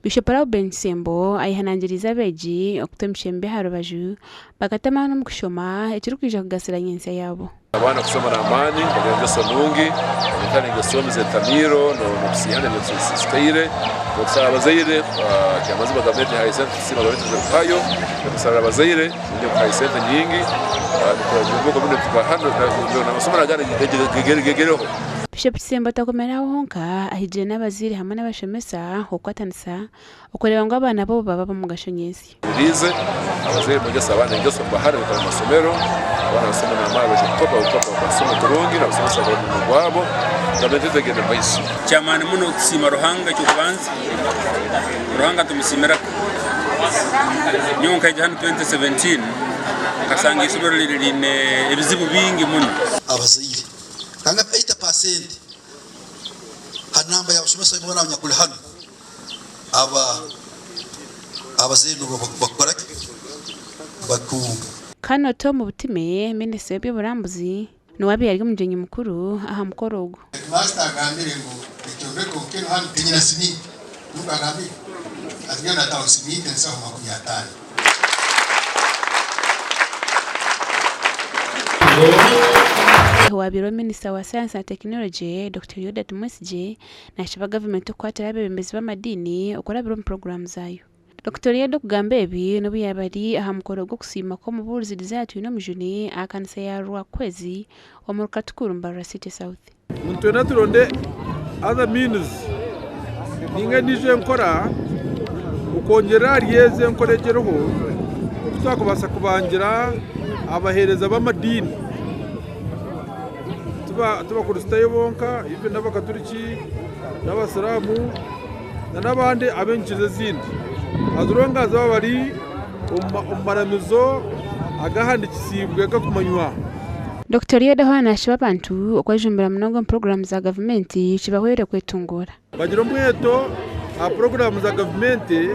Bishop Reuben Kisembo ayehanangiriize abeegi okuta emicwe mibi aha rubaju bakata amaani omu kushoma ekirikwija kugasira nyentsya yaabo. Abaana kushoma n'amaani bagira engeso nungi bamanyikane engeso mbi z'etamiiro n'okusiihana engeso zitaire. Okusaba abazaire kyamazima gavumenti ehayo sente tusiima gavumenti ezirikuhayo okusaba abazaire twine kuhayo sente nyingi n'amasomo nagandi gegereho. Bishop Kisembo takomire aho honka, ahigire n'abazaire hamwe n'abashomesa okukwatanisa okureeba ngu abaana bo baba ab'omugasho nyentsya. Rize abazaire mwegyese abaana engeso mubahare batari mu masomero, abaana basome n'amaani baije kukopa bukopa basome kurungi n'abasomesa bakore omurimo gwabo gavumenti yaitu egende mumaiso. Kyamaani muno kusiima Ruhanga eky'okubanza, Ruhanga tumusiimira ki? Nyowe nkaija hanu 2017 nkasanga eishomero riri riine ebizibu bingi muno. Abazaire kanga 80% ha namba y'abashomesa boona abanyakuli hanu aba abazaire nibo bakukora ki? Baku. Kano Tom Butime, Minisita w'eby'oburambuzi niwe abaire ari omugyenyi mukuru aha mukoro ogu. Headmaster agambire ngu ekyombeko kinu hanu tinyina siminti, nukwo agambire ati nyowe nataho siminti ensaho 50. Owaabaire Minisita wa Sayansi na Tekinologye, Dokita Elioda Tumwesigye naashaba gavumenti okukwatira abeebembezi b'amadiini okurabira omu puroguraamu zaayo. Dokita Elioda okugamba ebi n'obu yaaba ari aha mukoro gw'okusiima kw'omubuurizi Desire Twinomujuni aha kanisa ya Rwakwezi omuri Katukuru, Mbarara City South. Nitwenda turonde other means ninga endiijo enkora okwongyerera ahari ezi enkora egi eriho oku twakubaasa kubangira abaheereza b'amadiini ti bakurisitayo bonka even n'abakaturiki n'abasiraamu n'abandi ab'enyikiriza ezindi as long as baaba bari omu maramizo agahandiikisiibwe agakumanywa. Dokita Oriedo hoona naashaba abantu okwejumbira munonga omu puroguraamu za gavumenti kibahwere kwetunguura. Bagira omweto aha puroguraamu za gavumenti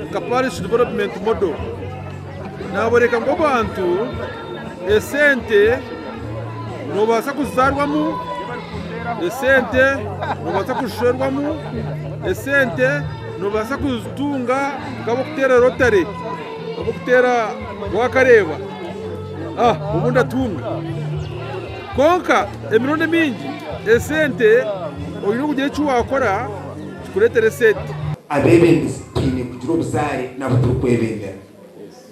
nka Parish Development Model. Naaboreka ngu abantu esente noobaasa kuzizaarwamu, esente noobaasa kuzishwerwamu, esente noobaasa kuzitunga nk'abarikuteera rotary, abarikuteera waakareeba. Obundi atunga. Kwonka emirundi emingi esente oine kugira eki waakora kikureetere esente. Abeebembezi twine kugira obuzaare n'abu turikwebembera.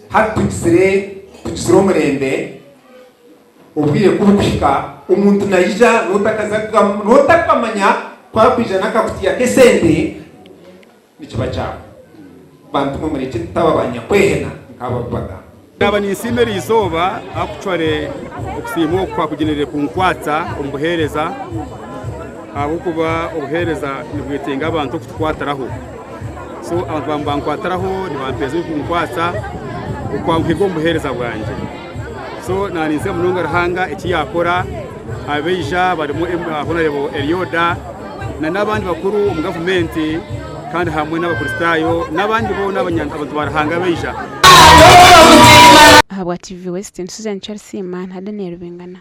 Hati tugizire tugizire omurembe, obwire ku burikuhika omuntu naija n'otakamanya ku arikwija n'akakutiya k'esente Nikiba kyawe. Bantu mwe murekye tutaba ba nyakwehena nk'abo abu bagamba. Naaba ninsiima eri izooba actually okusiima oku kwakugyenerire kunkwatsa omu buheereza ahabw'okuba obuheereza nibwetenga abantu okutukwatiraho. So abantu baaba nibankwatiraho nibampeereza ebirikunkwatsa okwanguhirwa omu buheereza bwangye. So naaba ninsiima munonga Ruhanga eki yaakora, abaija barimu Honarebo Elioda na n'abandi bakuru omu gavumenti kandi hamwe n'abakristaayo n'abandi boona abantu ba Ruhanga abaija. Ahabwa TV West, Susan Kyarisiima na Daniel Bingana.